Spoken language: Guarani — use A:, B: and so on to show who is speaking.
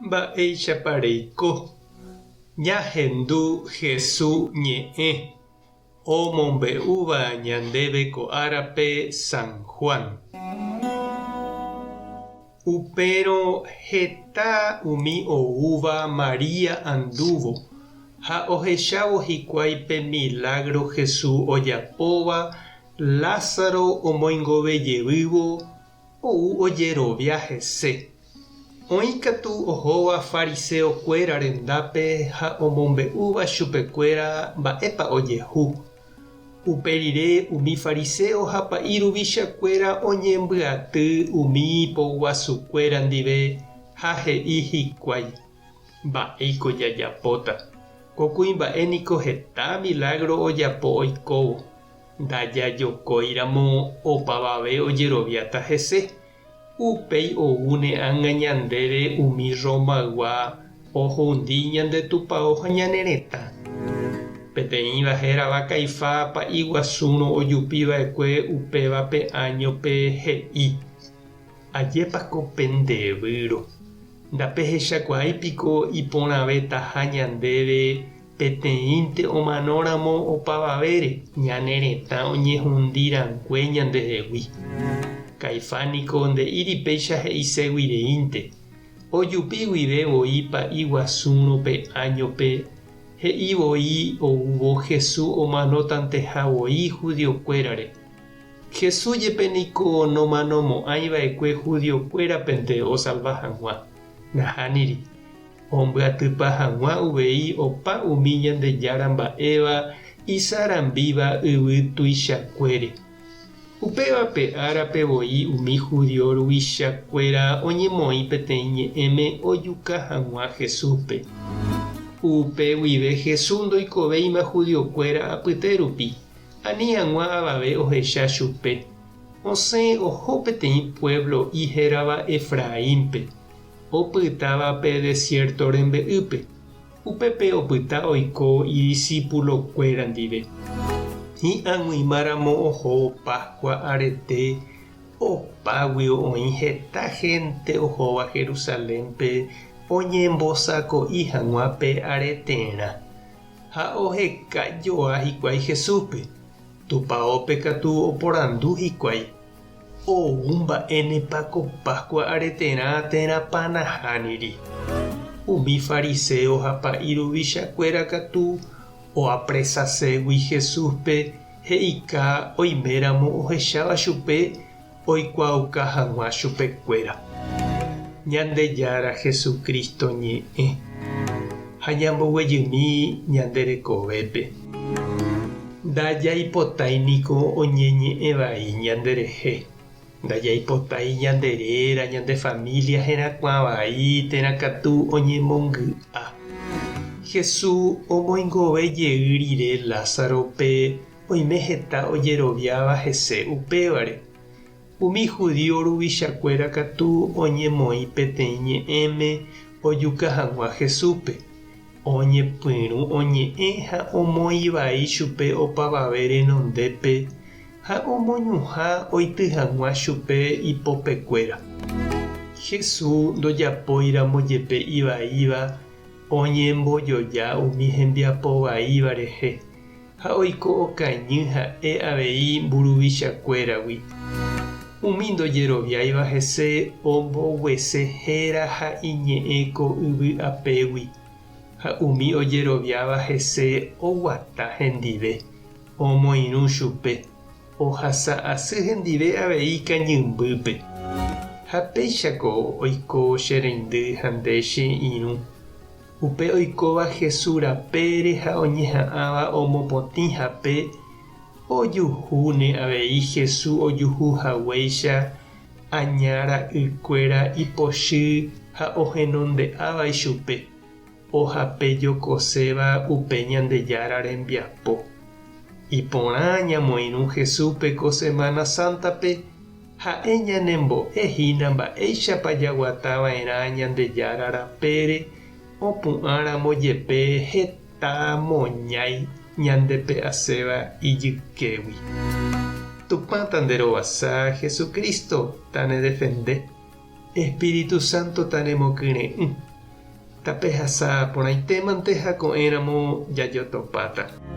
A: Mba'éichapa reiko? Ñahendu Hesu ñe'ẽ omombe'úva ñandéve ko árape San Juan. Upérõ heta umi oúva María andúvo ha ohechávo hikuái pe milágro Hesu ojapóva Lázaro omoingove jevývo ou ojerovia hese. Oĩ katu ohóva fariséo kuéra rendápe ha omombe'úva chupekuéra mba'épa ojehu. Upe rire umi fariséo ha pa'i ruvicha kuéra oñembyaty umi poguasu kuéra ndive ha he'i hikuái, Mba'éiko jajapóta? Ko kuimba'e niko heta milágro ojapo oikóvo. Ndajajokóiramo opavave ojeroviáta hese. Upéi oúne ág̃a ñandéve umi Romaygua ohundi ñande tupao ha ñane retã. Peteĩva hérava Caifá pa'i guasúrõ ojupi va'ekue upéva pe áñope he'i, Ajépa ko pende výro! Ndapehechakuaái piko iporãvetaha ñandéve peteĩnte omanóramo opavavére ñane retã oñehundi rangue ñandehegui. Caifás niko nde'íri péicha he'iségui reínte. Ojupi guive voi pa'i guasúrõ pe áñope, he'i voi oúvo Jesús omanotanteha voi judiokuérare. Jesús jepe niko nomanomo'ãi va'ekue judiokuérapente osalva hag̃ua. Nahániri. Ombyatypa hag̃ua uvei opa umi Ñandejára mba'éva isarambíva yvy tuichakuére. Upéva pe árape voi umi judío ruvichakuéra oñemoĩ peteĩ ñe'ẽme ojuka hag̃ua Jesúspe. Upe guive Jesús ndoikovéima judiokuéra apyte rupi, ani hag̃ua avave ohecha chupe. Osẽ oho peteĩ puevlo'i hérava Efraínpe. Opytáva pe desiérto rembe'ýpe. Upépe opyta oiko idisipulokuéra ndive. Hi'ag̃uimáramo oho Páskua arete, opáguio oĩ heta hénte ohóva Jerusalénpe oñembosako'i hag̃ua pe areterã. Ha oheka joa hikuái Jesúspe. Tupaópe katu oporandu hikuái. Ou mba'énepa ko Páskua areterã térãpa nahániri. Umi fariséo ha pa'i ruvichakuéra katu oapresaségui Jesúspe he'ika oiméramo ohecháva chupe oikuaauka hag̃ua chupekuéra. Ñandejára Jesucristo ñe'ẽ ha ñamboguejymi ñande rekovépe. Ndajaipotái niko oñeñe'ẽ vai ñanderehe. Ndajaipotái ñande réra, ñande família herakuã vai térã katu oñemongy'a. Jesús omoingove jey rire Lázarope oime heta ojeroviáva hese upévare. Umi judío ruvichakuéra katu oñemoĩ peteĩ ñe'ẽme ojuka hag̃ua Jesúspe. Oñepyrũ oñe'ẽ ha omoĩ vai chupe opavave renondépe ha omoñuhã oity hag̃ua chupe ipopekuéra. Jesús ndojapóiramo jepe ivaíva oñembojoja umi hembiapo vaíva rehe ha oiko okañy ha'e avei mburuvichakuéragui. Umi ndojeroviáiva hese omboguese héra ha iñe'ẽ ko yvy apégui, ha umi ojeroviáva hese oguata hendive, omoirũ chupe, ohasa asy hendive avei kañymbýpe. Ha péichako oiko che reindy ha nde che irũ. Upe oikóva Jesús rapére ha oñeha'ãva omopotĩ hape, ojuhúne avei Jesús ojuhu haguéicha Aña ra'ykuéra ipochy ha ohenonde'áva ichupe, ohape jokoséva upe Ñandejára rembiapo. Iporã ñamoirũ Jesúspe ko Semana Sántape, ha'e ñanembo'e hína mba'éichapa jaguata va'erã Ñandejára rapére opu'ãramo jepe heta moñái ñandepe'aséva ijykégui. Tupã tanderovasa, Jesucristo tanedefende, Espíritu Santo tanemokyre'ỹ. Tapehasa porãitémante ha ko'ẽramo jajotopáta.